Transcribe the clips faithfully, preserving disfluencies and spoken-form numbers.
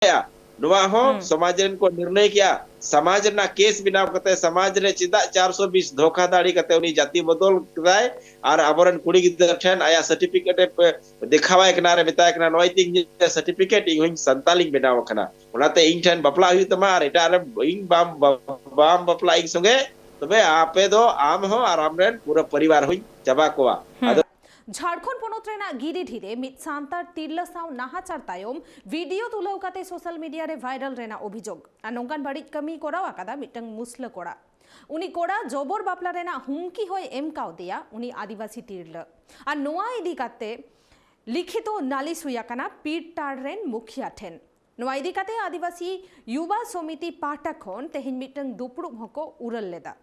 ᱱᱚᱣᱟ ᱦᱚᱸ ᱦᱩᱸ᱾ ᱥᱚᱢᱟᱡᱽ ᱨᱮᱱ ᱠᱚ ᱱᱤᱨᱱᱚᱭ ᱠᱮᱜᱼᱟ᱾ ᱥᱚᱢᱟᱡᱽ ᱨᱮᱱᱟᱜ ᱠᱮᱥ ᱵᱮᱱᱟᱣ ᱠᱟᱛᱮ ᱥᱚᱢᱟᱡᱽ ᱨᱮ ᱪᱮᱫᱟᱜ ᱪᱟᱨᱥᱚ ᱵᱤᱥ ᱫᱷᱳᱠᱟᱫᱷᱟᱲᱤ ᱠᱟᱛᱮ ᱩᱱᱤ ᱡᱟᱹᱛᱤ ᱵᱚᱫᱚᱞ ᱠᱮᱫᱟᱭ ᱟᱨ ᱟᱵᱚᱨᱮᱱ ᱠᱩᱲᱤ ᱜᱤᱫᱽᱨᱟᱹ ᱴᱷᱮᱱ ᱟᱭᱟᱜ ᱥᱟᱨᱴᱤᱯᱷᱤᱠᱮᱴ ᱮ ᱯᱮ-, ᱫᱮᱠᱷᱟᱣᱟᱭ ᱠᱟᱱᱟ ᱟᱨ ᱢᱮᱛᱟᱭ ᱠᱟᱱᱟ, "ᱱᱚᱜᱼᱚᱭ ᱛᱤᱧ ᱥᱟᱨᱴᱤᱯᱷᱤᱠᱮᱴ, ᱤᱧ ᱦᱚᱸᱧ ᱥᱟᱱᱛᱟᱞᱤᱧ ᱵᱮᱱᱟᱣ ᱟᱠᱟᱱᱟ, ᱚᱱᱟᱛᱮ ᱤᱧ ᱴᱷᱮᱱ ᱵᱟᱯᱞᱟ ᱦᱩᱭᱩᱜ ᱛᱟᱢᱟ ᱟᱨ ᱮᱴᱟᱜ ᱨᱮ ᱤᱧ ᱵᱟᱢ, ᱵᱟᱢ ᱵᱟᱯᱞᱟᱜ ᱤᱧ ᱥᱚᱸᱜᱮ, ᱛᱚᱵᱮ ᱟᱯᱮ ᱫᱚ, ᱟᱢ ᱦᱚᱸ ᱟᱨ ᱟᱢᱨᱮᱱ ᱯᱩᱨᱟᱹ ᱯᱚᱨᱤᱵᱟᱨ ᱦᱚᱸᱧ ᱪᱟᱵᱟ ᱠᱚᱣᱟ᱾" ᱦᱩᱸ᱾ ᱟᱫᱚ ᱡᱷᱟᱲᱠᱷᱚᱸᱰ ᱯᱚᱱᱚᱛ ᱨᱮᱱᱟᱜ ᱜᱤᱨᱤᱰᱤ ᱨᱮ ᱢᱤᱫ ᱥᱟᱱᱛᱟᱲ ᱛᱤᱨᱞᱟᱹ ᱥᱟᱶ ᱱᱟᱦᱟᱪᱟᱨ ᱛᱟᱭᱚᱢ ᱵᱷᱤᱰᱤᱭᱳ ᱛᱩᱞᱟᱹᱣ ᱠᱟᱛᱮ ᱥᱳᱥᱟᱞ ᱢᱤᱰᱤᱭᱟ ᱨᱮ ᱵᱷᱟᱭᱨᱟᱞ ᱨᱮᱱᱟᱜ ᱚᱵᱷᱤᱡᱳᱜᱽ᱾ ᱟᱨ ᱱᱚᱝᱠᱟᱱ ᱵᱟᱹᱲᱤᱡ ᱠᱟᱹᱢᱤ ᱠᱚᱨᱟᱣ ᱟᱠᱟᱫᱟ ᱢᱤᱫᱴᱟᱝ ᱢᱩᱥᱞᱟᱹ ᱠᱚᱲᱟ᱾ ᱩᱱᱤ ᱠᱚᱲᱟ ᱡᱚᱵᱚᱨ ᱵᱟᱯᱞᱟ ᱨᱮᱱᱟᱜ ᱦᱩᱢᱠᱤ ᱦᱚᱸᱭ ᱮᱢ ᱠᱟᱣᱫᱮᱭᱟ ᱩᱱᱤ ᱟᱹᱫᱤᱵᱟᱹᱥᱤ ᱛᱤᱨᱞᱟᱹ᱾ ᱟᱨ ᱱᱚᱣᱟ ᱤᱫᱤ ᱠᱟᱛᱮ ᱞᱤᱠᱷᱤᱛᱚ ᱱᱟᱞᱤᱥ ᱦᱩᱭ ᱟᱠᱟᱱᱟ ᱯᱤᱨ ᱴᱟᱲ ᱨᱮᱱ ᱢᱩᱠᱷᱤᱭᱟ ᱴᱷᱮᱱ᱾ ᱱᱚᱣᱟ ᱤᱫᱤ ᱠᱟᱛᱮ ᱟᱹᱫᱤᱵᱟᱹᱥᱤ ᱭᱩᱵᱟ ᱥᱚᱢᱤᱛᱤ ᱯᱟᱦᱴᱟ ᱠᱷᱚᱱ ᱛᱮᱦᱮᱧ ᱢᱤᱫᱴᱟᱝ ᱫᱩᱯᱲᱩᱵ ᱦᱚᱸᱠᱚ ᱩᱨᱟᱹᱞ ᱞᱮᱫᱟ᱾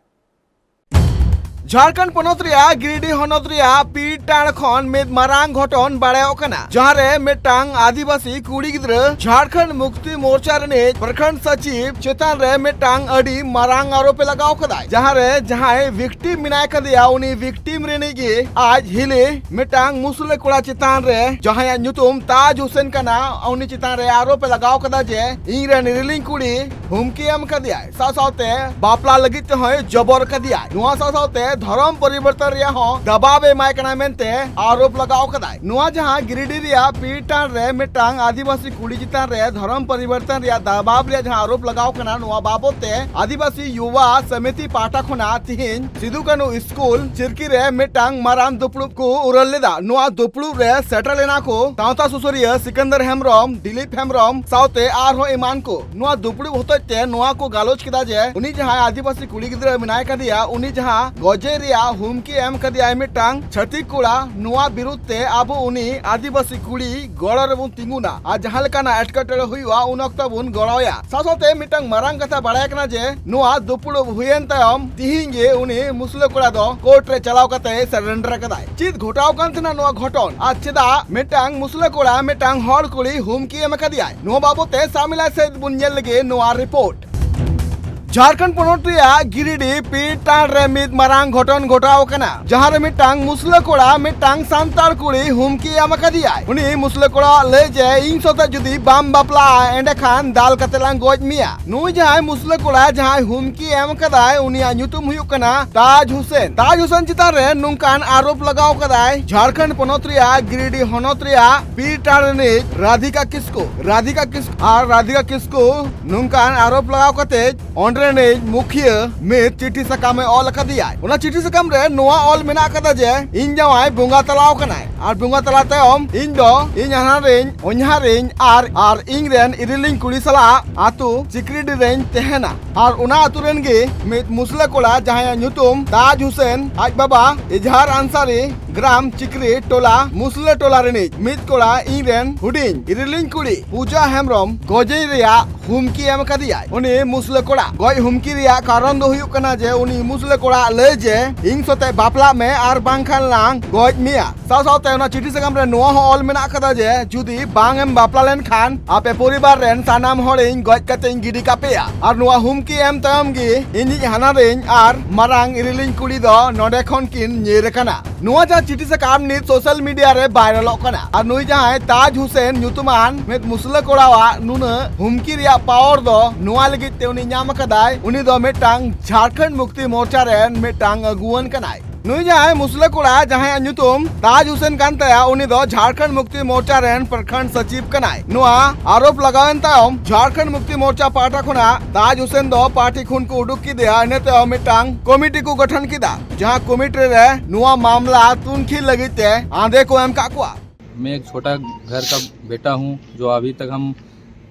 ᱡᱷᱟᱲᱠᱷᱚᱸᱰ ᱯᱚᱱᱚᱛ ᱨᱮᱭᱟᱜ ᱜᱤᱨᱤᱰᱤ ᱦᱚᱱᱚᱛ ᱨᱮᱭᱟᱜ ᱯᱤᱨ ᱴᱟᱲ ᱠᱷᱚᱱ ᱢᱤᱫ ᱢᱟᱨᱟᱝ ᱜᱷᱚᱴᱚᱱ ᱵᱟᱲᱟᱭᱚᱜ ᱠᱟᱱᱟ, ᱡᱟᱦᱟᱸ ᱨᱮ ᱢᱤᱫᱴᱟᱝ ᱟᱹᱫᱤᱵᱟᱹᱥᱤ ᱠᱩᱲᱤ ᱜᱤᱫᱽᱨᱟᱹ ᱡᱷᱟᱲᱠᱷᱚᱸᱰ ᱢᱩᱠᱛᱤ ᱢᱳᱨᱪᱟ ᱨᱤᱱᱤᱡ ᱯᱨᱚᱠᱷᱚᱸᱰ ᱥᱚᱪᱤᱵᱽ ᱪᱮᱛᱟᱱ ᱨᱮ ᱢᱤᱫᱴᱟᱝ ᱟᱹᱰᱤ ᱢᱟᱨᱟᱝ ᱟᱨᱳᱯ ᱮ ᱞᱟᱜᱟᱣ ᱠᱟᱫᱟᱭ, ᱡᱟᱦᱟᱸ ᱨᱮ ᱡᱟᱦᱟᱸᱭ ᱵᱷᱤᱠᱴᱤᱢ ᱢᱮᱱᱟᱭ ᱠᱟᱫᱮᱭᱟ, ᱩᱱᱤ ᱵᱷᱤᱠᱴᱤᱢ ᱨᱤᱱᱤᱡ ᱜᱮ ᱟᱡ ᱦᱤᱞᱤ ᱢᱤᱫᱴᱟᱝ ᱢᱩᱥᱞᱟᱹ ᱠᱚᱲᱟ ᱪᱮᱛᱟᱱ ᱨᱮ, ᱡᱟᱦᱟᱸᱭᱟᱜ ᱧᱩᱛᱩᱢ ᱛᱟᱡᱽ ᱦᱩᱥᱮᱱ ᱠᱟᱱᱟ, ᱩᱱᱤ ᱪᱮᱛᱟᱱ ᱨᱮ ᱟᱨᱳᱯ ᱮ ᱞᱟᱜᱟᱣ ᱠᱟᱫᱟ ᱡᱮ ᱤᱧ ᱨᱮᱱ ᱨᱤᱞᱤᱝ ᱠᱩᱲᱤ ᱦᱩᱢᱠᱤ ᱮᱢ ᱠᱟᱫᱮᱭᱟᱭ, ᱥᱟᱶ ᱥᱟᱶᱛᱮ ᱵᱟᱯᱞᱟ ᱞᱟᱹᱜᱤᱫ ᱛᱮᱦᱚᱸᱭ ᱡᱚᱵᱚᱨ ᱠᱟᱫᱮᱭᱟᱭ᱾ ᱱᱚᱣᱟ ᱥᱟᱶ ᱥᱟᱶᱛᱮ ᱫᱷᱚᱨᱚᱢ ᱯᱚᱨᱤᱵᱚᱨᱛᱚᱱ ᱨᱮᱭᱟᱜ ᱦᱚᱸ ᱫᱟᱵᱟᱣ ᱮ ᱮᱢᱟᱭ ᱠᱟᱱᱟ ᱢᱮᱱᱛᱮ ᱟᱨᱳᱯ ᱞᱟᱜᱟᱣ ᱠᱟᱫᱟᱭ᱾ ᱱᱚᱣᱟ ᱡᱟᱦᱟᱸ ᱜᱤᱨᱤᱰᱤ ᱨᱮᱭᱟᱜ ᱯᱤᱨ ᱴᱟᱲ ᱨᱮ ᱢᱤᱫᱴᱟᱝ ᱟᱹᱫᱤᱵᱟᱹᱥᱤ ᱠᱩᱲᱤ ᱪᱮᱛᱟᱱ ᱨᱮ ᱫᱷᱚᱨᱚᱢ ᱯᱚᱨᱤᱵᱚᱨᱛᱚᱱ ᱨᱮᱭᱟᱜ ᱫᱟᱵᱟᱣ ᱨᱮᱭᱟᱜ ᱡᱟᱦᱟᱸ ᱟᱨᱳᱯ ᱞᱟᱜᱟᱣ ᱠᱟᱱᱟ, ᱱᱚᱣᱟ ᱵᱟᱵᱚᱛ ᱛᱮ ᱟᱹᱫᱤᱵᱟᱹᱥᱤ ᱭᱩᱵᱟ ᱥᱚᱢᱤᱛᱤ ᱯᱟᱦᱴᱟ ᱠᱷᱚᱱᱟᱜ ᱛᱤᱦᱤᱧ ᱥᱤᱫᱩ ᱠᱟᱹᱱᱦᱩ ᱥᱠᱩᱞ ᱪᱤᱨᱠᱤ ᱨᱮ ᱢᱤᱫᱴᱟᱝ ᱢᱟᱨᱟᱝ ᱫᱩᱯᱲᱩᱵ ᱠᱚ ᱩᱨᱟᱹᱞ ᱞᱮᱫᱟ᱾ ᱱᱚᱣᱟ ᱫᱩᱯᱲᱩᱵ ᱨᱮ ᱥᱮᱴᱮᱨ ᱞᱮᱱᱟ ᱠᱚ ᱥᱟᱶᱛᱟ ᱥᱩᱥᱟᱹᱨᱤᱭᱟᱹ ᱥᱤᱠᱟᱱᱫᱟᱨ ᱦᱮᱢᱵᱨᱚᱢ, ᱫᱤᱞᱤᱯ ᱦᱮᱢᱵᱨᱚᱢ ᱥᱟᱶᱛᱮ ᱟᱨᱦᱚᱸ ᱮᱢᱟᱱ ᱠᱚ᱾ ᱱᱚᱣᱟ ᱫᱩᱯᱲᱩᱵ ᱦᱚᱛᱮᱡ ᱛᱮ ᱱᱚᱣᱟ ᱠᱚ ᱜᱟᱞᱚᱪ ᱠᱮᱫᱟ ᱡᱮ ᱩᱱᱤ ᱡᱟᱦᱟᱸᱭ ᱟᱹᱫᱤᱵᱟᱹᱥᱤ ᱠᱩᱲᱤ ᱜᱤᱫᱽᱨᱟᱹ ᱢᱮᱱᱟᱭ ᱠᱟᱫᱮᱭᱟ, ᱩᱱᱤ ᱡᱟᱦᱟᱸ ᱜᱚᱡᱮ ᱨᱮᱭᱟᱜ ᱦᱩᱢᱠᱤ ᱮᱢ ᱠᱟᱫᱮᱭᱟᱭ ᱢᱤᱫᱴᱟᱝ ᱪᱷᱟᱹᱛᱤᱠ ᱠᱚᱲᱟ, ᱱᱚᱣᱟ ᱵᱤᱨᱩᱫᱷ ᱛᱮ ᱟᱵᱚ ᱩᱱᱤ ᱟᱹᱫᱤᱵᱟᱹᱥᱤ ᱠᱩᱲᱤ ᱜᱚᱲᱚ ᱨᱮᱵᱚᱱ ᱛᱤᱸᱜᱩᱱᱟ ᱟᱨ ᱡᱟᱦᱟᱸ ᱞᱮᱠᱟᱱᱟᱜ ᱮᱴᱠᱮᱴᱚᱬᱮ ᱦᱩᱭᱩᱜᱼᱟ, ᱩᱱ ᱚᱠᱛᱚ ᱵᱚᱱ ᱜᱚᱲᱚᱣᱟᱭᱟ᱾ ᱥᱟᱶ ᱥᱟᱶᱛᱮ ᱢᱤᱫᱴᱟᱝ ᱢᱟᱨᱟᱝ ᱠᱟᱛᱷᱟ ᱵᱟᱲᱟᱭ ᱠᱟᱱᱟ ᱡᱮ ᱱᱚᱣᱟ ᱫᱩᱯᱲᱩᱵ ᱦᱩᱭᱮᱱ ᱛᱟᱭᱚᱢ ᱛᱤᱦᱤᱧ ᱜᱮ ᱩᱱᱤ ᱢᱩᱥᱞᱟᱹ ᱠᱚᱲᱟ ᱫᱚ ᱠᱳᱨᱴ ᱨᱮ ᱪᱟᱞᱟᱣ ᱠᱟᱛᱮ ᱥᱟᱨᱮᱱᱰᱟᱨ ᱟᱠᱟᱫᱟᱭ᱾ ᱪᱮᱫ ᱜᱷᱚᱴᱟᱣ ᱠᱟᱱ ᱛᱟᱦᱮᱱᱟ ᱱᱚᱣᱟ ᱜᱷᱚᱴᱚᱱ ᱟᱨ ᱪᱮᱫᱟᱜ ᱢᱤᱫᱴᱟᱝ ᱢᱩᱥᱞᱟᱹ ᱠᱚᱲᱟ ᱢᱤᱫᱴᱟᱝ ᱦᱚᱲ ᱠᱩᱲᱤ ᱦᱩᱢᱠᱤ ᱮᱢ ᱟᱠᱟᱫᱮᱭᱟᱭ, ᱱᱚᱣᱟ ᱵᱟᱵᱚᱛ ᱛᱮ ᱥᱟᱢᱤᱞᱟ ᱥᱮᱫ ᱵᱚᱱ ᱧᱮᱞ ᱞᱮᱜᱮ ᱱᱚᱣᱟ ᱨᱤᱯᱳᱨᱴ᱾ ᱡᱷᱟᱲᱠᱷᱚᱸᱰ ᱯᱚᱱᱚᱛ ᱨᱮᱭᱟᱜ ᱜᱤᱨᱤᱰᱤ ᱯᱤᱨ ᱴᱟᱲ ᱨᱮ ᱢᱤᱫ ᱢᱟᱨᱟᱝ ᱜᱷᱚᱴᱚᱱ ᱜᱷᱚᱴᱟᱣ ᱟᱠᱟᱱᱟ, ᱡᱟᱦᱟᱸ ᱨᱮ ᱢᱤᱫᱴᱟᱝ ᱢᱩᱥᱞᱟᱹ ᱠᱚᱲᱟ ᱢᱤᱫᱴᱟᱝ ᱥᱟᱱᱛᱟᱲ ᱠᱩᱲᱤ ᱦᱩᱢᱠᱤ ᱮᱢ ᱟᱠᱟᱫᱮᱭᱟᱭ᱾ ᱩᱱᱤ ᱢᱩᱥᱞᱟᱹ ᱠᱚᱲᱟᱣᱟᱜ ᱞᱟᱹᱭ ᱡᱮ, "ᱤᱧ ᱥᱟᱛᱮ ᱡᱩᱫᱤ ᱵᱟᱢ ᱵᱟᱯᱞᱟᱜᱼᱟ, ᱮᱸᱰᱮᱠᱷᱟᱱ ᱫᱟᱞ ᱠᱟᱛᱮ ᱞᱟᱝ ᱜᱚᱡ ᱢᱮᱭᱟ᱾" ᱱᱩᱭ ᱡᱟᱦᱟᱸᱭ ᱢᱩᱥᱞᱟᱹ ᱠᱚᱲᱟ ᱡᱟᱦᱟᱸᱭ ᱦᱩᱢᱠᱤ ᱮᱢ ᱟᱠᱟᱫᱟᱭ, ᱩᱱᱤᱭᱟᱜ ᱧᱩᱛᱩᱢ ᱦᱩᱭᱩᱜ ᱠᱟᱱᱟ ᱛᱟᱡᱽ ᱦᱩᱥᱮᱱ᱾ ᱛᱟᱡᱽ ᱦᱩᱥᱮᱱ ᱪᱮᱛᱟᱱ ᱨᱮ ᱱᱚᱝᱠᱟᱱ ᱟᱨᱳᱯ ᱞᱟᱜᱟᱣ ᱠᱟᱫᱟᱭ ᱡᱷᱟᱲᱠᱷᱚᱸᱰ ᱯᱚᱱᱚᱛ ᱨᱮᱭᱟᱜ ᱜᱤᱨᱤᱰᱤ ᱦᱚᱱᱚᱛ ᱨᱮᱭᱟᱜ ᱯᱤᱨ ᱴᱟᱲ ᱨᱤᱱᱤᱡ ᱨᱟᱫᱷᱤᱠᱟ ᱠᱤᱥᱠᱩ᱾ ᱨᱟᱫᱷᱤᱠᱟ ᱠᱤᱥᱠᱩ ᱟᱨ ᱨᱟᱫᱷᱤᱠᱟ ᱠᱤᱥᱠᱩ ᱱᱚᱝᱠᱟᱱ ᱟᱨᱳᱯ ᱞᱟᱜᱟᱣ ᱠᱟᱛᱮ ᱚᱸᱰᱮ ᱨᱤᱱᱤᱡ ᱢᱩᱠᱷᱤᱭᱟᱹ ᱢᱤᱫ ᱪᱤᱴᱷᱤ ᱥᱟᱠᱟᱢ ᱮ ᱚᱞ ᱟᱠᱟᱫᱮᱭᱟᱭ᱾ ᱚᱱᱟ ᱪᱤᱴᱷᱤ ᱥᱟᱠᱟᱢ ᱨᱮ ᱱᱚᱣᱟ ᱚᱞ ᱢᱮᱱᱟᱜ ᱟᱠᱟᱫᱟ ᱡᱮ, "ᱤᱧ ᱡᱟᱶᱟᱭ ᱵᱚᱸᱜᱟ ᱛᱟᱞᱟᱣ ᱟᱠᱟᱱᱟᱭ, ᱟᱨ ᱵᱚᱸᱜᱟ ᱛᱟᱞᱟ ᱛᱟᱭᱚᱢ ᱤᱧ ᱫᱚ ᱤᱧ ᱦᱟᱱᱦᱟᱨᱤᱧ, ᱚᱧᱦᱟᱨᱤᱧ ᱟᱨ, ᱟᱨ ᱤᱧ ᱨᱮᱱ ᱤᱨᱤᱞᱤᱧ ᱠᱩᱲᱤ ᱥᱟᱞᱟᱜ ᱟᱛᱳ ᱪᱤᱠᱨᱤᱰᱤ ᱨᱮᱧ ᱛᱟᱦᱮᱱᱟ, ᱟᱨ ᱚᱱᱟ ᱟᱛᱳ ᱨᱮᱱ ᱜᱮ ᱢᱤᱫ ᱢᱩᱥᱞᱟᱹ ᱠᱚᱲᱟ ᱡᱟᱦᱟᱸᱭᱟᱜ ᱧᱩᱛᱩᱢ ᱛᱟᱡᱽ ᱦᱩᱥᱮᱱ, ᱟᱡ ᱵᱟᱵᱟ ᱮᱡᱦᱟᱨ ᱟᱱᱥᱟᱨᱤ, ᱜᱨᱟᱢ ᱪᱤᱠᱨᱤ ᱴᱚᱞᱟ, ᱢᱩᱥᱞᱟᱹ ᱴᱚᱞᱟ ᱨᱤᱱᱤᱡ ᱢᱤᱫ ᱠᱚᱲᱟ, ᱤᱧ ᱨᱮᱱ ᱦᱩᱰᱤᱧ ᱤᱨᱤᱞᱤᱧ ᱠᱩᱲᱤ ᱯᱩᱡᱟ ᱦᱮᱢᱵᱨᱚᱢ ᱜᱚᱡᱮᱧ ᱨᱮᱭᱟᱜ ᱦᱩᱢᱠᱤ ᱮᱢ ᱟᱠᱟᱫᱮᱭᱟᱭ᱾" ᱩᱱᱤ ᱢᱩᱥᱞᱟᱹ ᱠᱚᱲᱟ ᱜᱚᱡ ᱦᱩᱢᱠᱤ ᱨᱮᱭᱟᱜ ᱠᱟᱨᱚᱱ ᱫᱚ ᱦᱩᱭᱩᱜ ᱠᱟᱱᱟ ᱡᱮ, ᱩᱱᱤ ᱢᱩᱥᱞᱟᱹ ᱠᱚᱲᱟ ᱞᱟᱹᱭ ᱡᱮ, "ᱤᱧ ᱥᱟᱛᱮ ᱵᱟᱯᱞᱟᱜ ᱢᱮ ᱟᱨ ᱵᱟᱝᱠᱷᱟᱱ ᱞᱟᱝ ᱜᱚᱡ ᱢᱮᱭᱟ᱾" ᱥᱟᱶ ᱥᱟᱶᱛᱮ ᱚᱱᱟ ᱪᱤᱴᱷᱤ ᱥᱟᱠᱟᱢ ᱨᱮ ᱱᱚᱣᱟ ᱦᱚᱸ ᱚᱞ ᱢᱮᱱᱟᱜ ᱟᱠᱟᱫᱟ ᱡᱮ, "ᱡᱩᱫᱤ ᱵᱟᱝ ᱮᱢ ᱵᱟᱯᱞᱟ ᱞᱮᱱᱠᱷᱟᱱ, ᱟᱯᱮ ᱯᱚᱨᱤᱵᱟᱨ ᱨᱮᱱ ᱥᱟᱱᱟᱢ ᱦᱚᱲᱤᱧ ᱜᱚᱡ ᱠᱟᱛᱮᱧ ᱜᱤᱰᱤ ᱠᱟᱯᱮᱭᱟ᱾" ᱟᱨ ᱱᱚᱣᱟ ᱦᱩᱢᱠᱤ ᱮᱢ ᱛᱟᱭᱚᱢ ᱜᱮ ᱤᱧᱤᱡ ᱦᱟᱱᱦᱟᱨᱤᱧ ᱟᱨ ᱢᱟᱨᱟᱝ ᱤᱨᱤᱞᱤᱧ ᱠᱩᱲᱤ ᱫᱚ ᱱᱚᱰᱮ ᱠᱷᱚᱱ ᱠᱤᱱ ᱧᱤᱨ ᱟᱠᱟᱱᱟ᱾ ᱱᱚᱣᱟ ᱡᱟᱦᱟᱸ ᱪᱤᱴᱷᱤ ᱥᱟᱠᱟᱢ ᱱᱤᱛ ᱥᱳᱥᱟᱞ ᱢᱤᱰᱤᱭᱟ ᱨᱮ ᱵᱷᱟᱭᱨᱟᱞᱚᱜ ᱠᱟᱱᱟ, ᱟᱨ ᱱᱩᱭ ᱡᱟᱦᱟᱸᱭ ᱛᱟᱡᱽ ᱦᱩᱥᱮᱱ ᱧᱩᱛᱩᱢᱟᱱ ᱢᱤᱫ ᱢᱩᱥᱞᱟᱹ ᱠᱚᱲᱟᱣᱟᱜ ᱱᱩᱱᱟᱹᱜ ᱦᱩᱢᱠᱤ ᱨᱮᱭᱟᱜ ᱯᱟᱣᱟᱨ ᱫᱚ ᱱᱚᱣᱟ ᱞᱟᱹᱜᱤᱫ ᱛᱮ ᱩᱱᱤ ᱧᱟᱢ ᱟᱠᱟᱫᱟᱭ, ᱩᱱᱤ ᱫᱚ ᱢᱤᱫᱴᱟᱝ ᱡᱷᱟᱲᱠᱷᱚᱸᱰ ᱢᱩᱠᱛᱤ ᱢᱳᱨᱪᱟ ᱨᱮᱱ ᱢᱤᱫᱴᱟᱝ ᱟᱹᱜᱩᱣᱟᱹᱱ ᱠᱟᱱᱟᱭ᱾ ᱱᱩᱭ ᱡᱟᱦᱟᱸᱭ ᱢᱩᱥᱞᱟᱹ ᱠᱚᱲᱟ ᱡᱟᱦᱟᱸᱭᱟᱜ ᱧᱩᱛᱩᱢ ᱛᱟᱡᱽ ᱦᱩᱥᱮᱱ ᱠᱟᱱ ᱛᱟᱭᱟ, ᱩᱱᱤ ᱫᱚ ᱡᱷᱟᱲᱠᱷᱚᱸᱰ ᱢᱩᱠᱛᱤ ᱢᱳᱨᱪᱟ ᱨᱮᱱ ᱯᱨᱚᱠᱷᱚᱸᱰ ᱥᱚᱪᱤᱵᱽ ᱠᱟᱱᱟᱭ᱾ ᱱᱚᱣᱟ ᱟᱨᱳᱯ ᱞᱟᱜᱟᱣᱮᱱ ᱛᱟᱭᱚᱢ ᱡᱷᱟᱲᱠᱷᱚᱸᱰ ᱢᱩᱠᱛᱤ ᱢᱳᱨᱪᱟ ᱯᱟᱦᱴᱟ ᱠᱷᱚᱱᱟᱜ ᱛᱟᱡᱽ ᱦᱩᱥᱮᱱ ᱫᱚ ᱯᱟᱨᱴᱤ ᱠᱷᱚᱱ ᱠᱚ ᱩᱰᱩᱠ ᱠᱮᱫᱮᱭᱟ᱾ ᱤᱱᱟᱹ ᱛᱟᱭᱚᱢ ᱢᱤᱫᱴᱟᱝ ᱠᱚᱢᱤᱴᱤ ᱠᱚ ᱜᱚᱴᱷᱚᱱ ᱠᱮᱫᱟ, ᱡᱟᱦᱟᱸ ᱠᱚᱢᱤᱴᱤ ᱨᱮ ᱱᱚᱣᱟ ᱢᱟᱢᱞᱟ ᱛᱩᱱᱠᱷᱤ ᱞᱟᱹᱜᱤᱫ ᱛᱮ ᱟᱸᱫᱮ ᱠᱚ ᱮᱢ ᱠᱟᱜ ᱠᱚᱣᱟ᱾ मैं एक छोटा घर का बेटा हूँ, जो अभी तक हम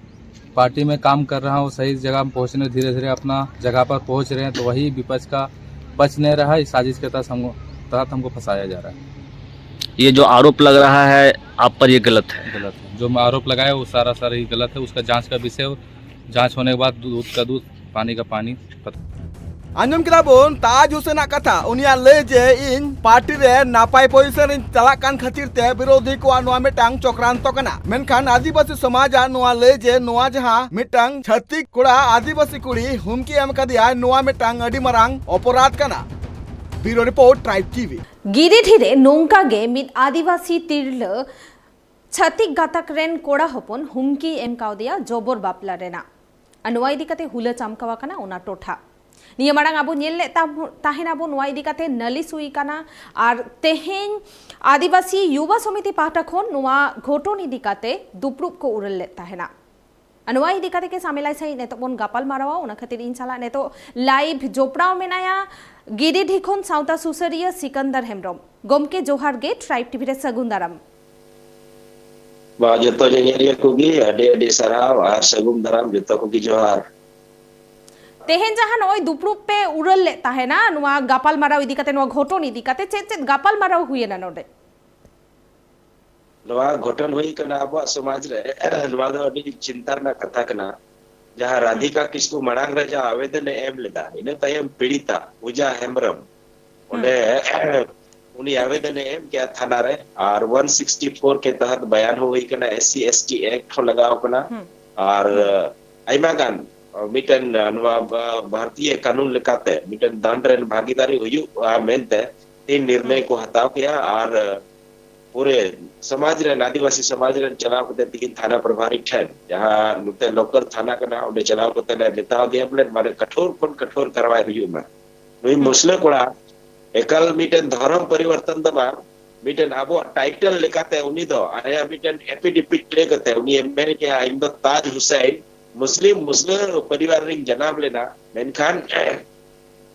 पार्टी में काम कर रहा हूँ, सही जगह हम पहुँचने, धीरे धीरे अपना जगह पर पहुँच रहे हैं, तो वही विपक्ष का पक्ष नहीं रहा, इस साजिश के तहत हमको, तहत हमको फंसाया जा रहा है। ये जो आरोप लग रहा है आप पर, ये गलत है। गलत है। जो आरोप लगाया, वो सारा सारा ही गलत है। उसका जांच का विषय हो, जांच होने के बाद दूध का दूध, पानी का पानी। ᱟᱸᱡᱚᱢ ᱠᱮᱫᱟ ᱵᱚᱱ ᱛᱟᱡᱽ ᱦᱩᱥᱮᱱᱟᱜ ᱠᱟᱛᱷᱟ᱾ ᱩᱱᱤᱭᱟᱜ ᱞᱟᱹᱭ ᱡᱮ ᱤᱧ ᱯᱟᱨᱴᱤ ᱨᱮ ᱱᱟᱯᱟᱭ ᱯᱚᱡᱤᱥᱚᱱ ᱨᱤᱧ ᱪᱟᱞᱟᱜ ᱠᱟᱱ ᱠᱷᱟᱹᱛᱤᱨ ᱛᱮ ᱵᱤᱨᱳᱫᱷᱤ ᱠᱚᱣᱟᱜ ᱱᱚᱣᱟ ᱢᱤᱫᱴᱟᱝ ᱪᱚᱠᱨᱟᱱᱛᱚ ᱠᱟᱱᱟ᱾ ᱢᱮᱱᱠᱷᱟᱱ ᱟᱹᱫᱤᱵᱟᱹᱥᱤ ᱥᱚᱢᱟᱡᱟᱜ ᱱᱚᱣᱟ ᱞᱟᱹᱭ ᱡᱮ ᱱᱚᱣᱟ ᱡᱟᱦᱟᱸ ᱢᱤᱫᱴᱟᱝ ᱪᱷᱟᱹᱛᱤᱠ ᱠᱚᱲᱟ ᱟᱹᱫᱤᱵᱟᱹᱥᱤ ᱠᱩᱲᱤ ᱦᱩᱢᱠᱤ ᱮᱢ ᱠᱟᱫᱮᱭᱟᱭ, ᱱᱚᱣᱟ ᱢᱤᱫᱴᱟᱝ ᱟᱹᱰᱤ ᱢᱟᱨᱟᱝ ᱚᱯᱚᱨᱟᱫᱷ ᱠᱟᱱᱟ᱾ ᱵᱤᱭᱩᱨᱳ ᱨᱤᱯᱳᱨᱴ, ᱴᱨᱟᱭᱤᱵᱽ ᱴᱤᱵᱷᱤ᱾ ᱜᱤᱨᱤᱰᱤ ᱨᱮ ᱱᱚᱝᱠᱟ ᱜᱮ ᱢᱤᱫ ᱟᱹᱫᱤᱵᱟᱹᱥᱤ ᱛᱤᱨᱞᱟᱹ ᱪᱷᱟᱹᱛᱤᱠ ᱜᱟᱛᱟᱠ ᱨᱮᱱ ᱠᱚᱲᱟ ᱦᱚᱯᱚᱱ ᱦᱩᱢᱠᱤ ᱮᱢ ᱠᱟᱣᱫᱮᱭᱟ ᱡᱚᱵᱚᱨ ᱵᱟᱯᱞᱟ ᱨᱮᱱᱟᱜ᱾ ᱟᱨ ᱱᱚᱣᱟ ᱤᱫᱤ ᱠᱟᱛᱮ ᱦᱩᱞᱟᱹ ᱪᱟᱢᱠᱟᱣ ᱟᱠᱟᱱᱟ ᱚᱱᱟ ᱴᱚᱴᱷᱟ᱾ ᱱᱤᱭᱟᱹ ᱢᱟᱲᱟᱝ ᱟᱵᱚ ᱧᱮᱞ ᱞᱮᱫ ᱛᱟᱵ-, ᱛᱟᱦᱮᱱᱟᱵᱚ ᱱᱚᱣᱟ ᱤᱫᱤ ᱠᱟᱛᱮ ᱱᱟᱹᱞᱤᱥ ᱦᱩᱭ ᱟᱠᱟᱱᱟ᱾ ᱟᱨ ᱛᱮᱦᱮᱧ ᱟᱹᱫᱤᱵᱟᱹᱥᱤ ᱭᱩᱵᱟ ᱥᱚᱢᱤᱛᱤ ᱯᱟᱦᱴᱟ ᱠᱷᱚᱱ ᱱᱚᱣᱟ ᱜᱷᱚᱴᱚᱱ ᱤᱫᱤ ᱠᱟᱛᱮ ᱫᱩᱯᱲᱩᱵ ᱠᱚ ᱩᱨᱟᱹᱞ ᱞᱮᱫ ᱛᱟᱦᱮᱱᱟ᱾ ᱟᱨ ᱱᱚᱣᱟ ᱤᱫᱤ ᱠᱟᱛᱮ ᱜᱮ ᱥᱟᱢᱮᱞᱟᱭ ᱥᱟᱺᱦᱤᱡ ᱱᱤᱛᱚᱜ ᱵᱚᱱ ᱜᱟᱯᱟᱞ ᱢᱟᱨᱟᱣᱟ᱾ ᱚᱱᱟ ᱠᱷᱟᱹᱛᱤᱨ ᱤᱧ ᱥᱟᱞᱟᱜ ᱱᱤᱛᱚᱜ ᱞᱟᱭᱤᱵᱷ ᱡᱚᱯᱲᱟᱣ ᱢᱮᱱᱟᱭᱟ ᱜᱤᱨᱤᱰᱤ ᱠᱷᱚᱱ ᱥᱟᱶᱛᱟ ᱥᱩᱥᱟᱹᱨᱤᱭᱟᱹ ᱥᱤᱠᱟᱱᱫᱟᱨ ᱦᱮᱢᱵᱨᱚᱢ᱾ ᱜᱚᱢᱠᱮ, ᱡᱚᱦᱟᱨ ᱜᱮ, ᱴᱨᱟᱭᱤᱵᱽ ᱴᱤᱵᱷᱤ ᱨᱮ ᱥᱟᱹᱜᱩᱱ ᱫᱟᱨᱟᱢ᱾ ᱵᱟ, ᱡᱚᱛᱚ ᱧᱮᱧᱮᱞᱤᱭᱟᱹ ᱠᱚᱜᱮ ᱟᱹᱰᱤ ᱟᱹᱰᱤ ᱥᱟᱨᱦᱟᱣ ᱟᱨ ᱥᱟᱹᱜᱩᱱ ᱫᱟᱨᱟᱢ, ᱡᱚᱛᱚ ᱠᱚᱜᱮ ᱡᱚᱦᱟᱨ᱾ ᱛᱮᱦᱮᱧ ᱡᱟᱦᱟᱸ ᱱᱚᱜᱼᱚᱭ ᱫᱩᱯᱲᱩᱵ ᱯᱮ ᱩᱨᱟᱹᱞ ᱞᱮᱫ ᱛᱟᱦᱮᱱᱟ, ᱱᱚᱣᱟ ᱜᱟᱯᱟᱞ ᱢᱟᱨᱟᱣ ᱤᱫᱤ ᱠᱟᱛᱮ, ᱱᱚᱣᱟ ᱜᱷᱚᱴᱚᱱ ᱤᱫᱤ ᱠᱟᱛᱮ ᱪᱮᱫ ᱪᱮᱫ ᱜᱟᱯᱟᱞ ᱢᱟᱨᱟᱣ ᱦᱩᱭᱮᱱᱟ ᱱᱚᱰᱮ? ᱱᱚᱣᱟ ᱜᱷᱚᱴᱚᱱ ᱦᱩᱭ ᱠᱟᱱᱟ ᱟᱵᱚᱣᱟᱜ ᱥᱚᱢᱟᱡᱽ ᱨᱮ᱾ ᱱᱚᱣᱟ ᱫᱚ ᱟᱹᱰᱤ ᱪᱤᱱᱛᱟ ᱨᱮᱱᱟᱜ ᱠᱟᱛᱷᱟ ᱠᱟᱱᱟ᱾ ᱡᱟᱦᱟᱸ ᱦᱩᱸ᱾ ᱨᱟᱫᱷᱤᱠᱟ ᱠᱤᱥᱠᱩ ᱢᱟᱲᱟᱝ ᱨᱮ ᱡᱟᱦᱟᱸ ᱟᱵᱮᱫᱚᱱ ᱮ ᱮᱢ ᱞᱮᱫᱟ, ᱤᱱᱟᱹ ᱛᱟᱭᱚᱢ ᱯᱤᱲᱤᱛᱟ ᱯᱩᱡᱟ ᱦᱮᱢᱵᱨᱚᱢ ᱦᱩᱸ᱾ ᱚᱸᱰᱮ ᱩᱱᱤ ᱟᱵᱮᱫᱚᱱ ᱮ ᱮᱢ ᱠᱮᱜᱼᱟ ᱛᱷᱟᱱᱟ ᱨᱮ, ᱟᱨ ᱚᱣᱟᱱ ᱥᱤᱠᱥᱴᱤ ᱯᱷᱳᱨ ᱠᱮ ᱛᱟᱦᱟᱛ ᱵᱟᱭᱟᱱ ᱦᱚᱸ ᱦᱩᱭ ᱠᱟᱱᱟ, S C S T act ᱦᱚᱸ ᱞᱟᱜᱟᱣ ᱠᱟᱱᱟ, ᱦᱩᱸ᱾ ᱟᱨ ᱦᱩᱸ᱾ ᱟᱭᱢᱟ ᱜᱟᱱ ᱢᱤᱫᱴᱮᱱ ᱱᱚᱣᱟ ᱵᱷᱟᱨᱛᱤᱭᱚ ᱠᱟᱹᱱᱩᱱ ᱞᱮᱠᱟᱛᱮ ᱢᱤᱫᱴᱮᱱ ᱫᱟᱱ ᱨᱮᱱ ᱵᱷᱟᱜᱤᱫᱟᱨᱤ ᱦᱩᱭᱩᱜᱼᱟ ᱢᱮᱱᱛᱮ ᱛᱮᱦᱮᱧ ᱱᱤᱨᱱᱚᱭ ᱦᱩᱸ᱾ ᱠᱚ ᱦᱟᱛᱟᱣ ᱠᱮᱜᱼᱟ᱾ ᱟᱨ ᱯᱩᱨᱟᱹ ᱥᱚᱢᱟᱡᱽ ᱨᱮᱱ, ᱟᱹᱫᱤᱵᱟᱹᱥᱤ ᱥᱚᱢᱟᱡᱽ ᱨᱮᱱ ᱪᱟᱞᱟᱣ ᱠᱟᱛᱮ ᱛᱮᱦᱮᱧ ᱛᱷᱟᱱᱟ ᱯᱨᱚᱵᱷᱟᱨᱤ ᱴᱷᱮᱱ, ᱡᱟᱦᱟᱸ ᱱᱚᱛᱮ ᱞᱳᱠᱟᱞ ᱛᱷᱟᱱᱟ ᱠᱟᱱᱟ, ᱚᱸᱰᱮ ᱪᱟᱞᱟᱣ ᱠᱟᱛᱮ ᱞᱮ ᱢᱮᱛᱟᱣ ᱫᱮᱭᱟ ᱵᱚᱞᱮ ᱢᱟᱱᱮ ᱠᱚᱴᱷᱳᱨ ᱠᱷᱚᱱ ᱠᱚᱴᱷᱳᱨ ᱠᱟᱨᱣᱟᱭ ᱦᱩᱭᱩᱜ ᱢᱟ᱾ ᱱᱩᱭ ᱦᱩᱸ᱾ ᱢᱩᱥᱞᱟᱹ ᱠᱚᱲᱟ ᱮᱠᱟᱞ ᱢᱤᱫᱴᱮᱱ ᱫᱷᱚᱨᱚᱢ ᱯᱚᱨᱤᱵᱚᱨᱛᱚᱱ ᱫᱚ ᱵᱟᱝ, ᱢᱤᱫᱴᱮᱱ ᱟᱵᱚᱣᱟᱜ ᱴᱟᱭᱴᱮᱞ ᱞᱮᱠᱟᱛᱮ ᱩᱱᱤ ᱫᱚ ᱟᱭᱟᱜ ᱢᱤᱫᱴᱮᱱ ᱮᱯᱤᱰᱤᱯᱤᱴ ᱞᱟᱹᱭ ᱠᱟᱛᱮ ᱩᱱᱤ ᱮ ᱢᱮᱱ ᱠᱮᱜᱼᱟ, "ᱤᱧ ᱫᱚ ᱛᱟᱡᱽ ᱦᱩᱥᱮᱱ, ᱢᱩᱥᱞᱤᱢ, ᱢᱩᱥᱞᱟᱹ ᱯᱚᱨᱤᱵᱟᱨ ᱨᱤᱧ ᱡᱟᱱᱟᱢ ᱞᱮᱱᱟ, ᱢᱮᱱᱠᱷᱟᱱ